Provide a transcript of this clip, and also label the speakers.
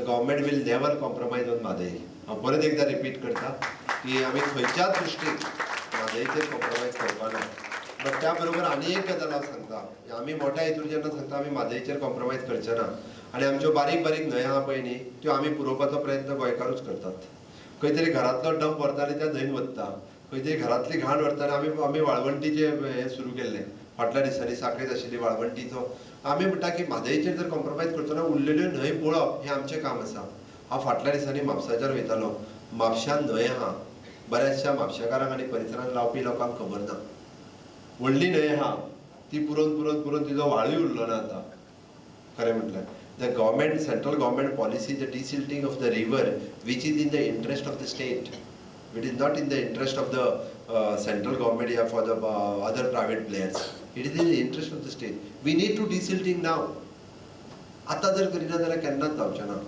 Speaker 1: government will never compromise on Mhadei. हांव परत एकदां रिपीट करता की आमी खंयच्याच दृश्टीन म्हादयचेर कॉम्प्रोमायज करपा ना. बट त्या बरोबर आनी एक गजाल हांव सांगता, आमी मोठ्या हितून जेन्ना सांगता आमी म्हादयचेर कॉम्प्रोमायज करचे ना आनी आमच्यो बारीक बारीक न्हंयो आहा पळय न्ही, त्यो आमी पुरोवपाचो प्रयत्न गोंयकारूच करतात. खंय तरी घरांतलो डंप व्हरता आनी त्या न्हंयन वता, खंय तरी घरांतली घाण व्हरता आनी आमी वाळवंटीचें हें सुरू केल्लें फाटल्या दिसांनी साखळेंत आशिल्ली वाळवंटीचो. आमी म्हणटा की म्हादयचेर जर कॉम्प्रोमायज करतना उरलेल्यो न्हंय पळोवप हें आमचें काम आसा. हांव फाटल्या दिसांनी म्हापसाच्यान वयतालो, म्हापश्यान न्हंय आहा, बऱ्याचशा म्हापशेकारांक आनी परिसरांत रावपी लोकांक खबर ना. व्हडली न्हंय आहा ती पुरोवन पुरोवन पुरोवन तिजो व्हाळूय उरलो ना आतां. खरें म्हटल्यार the government, central government policy, the desilting of the river, which is in the interest of the state, it is not in the interest of the central government या for the other private players, it is in the interest of the state. We need to desilting now. आतां जर करिना जाल्यार केन्नाच जावचें ना.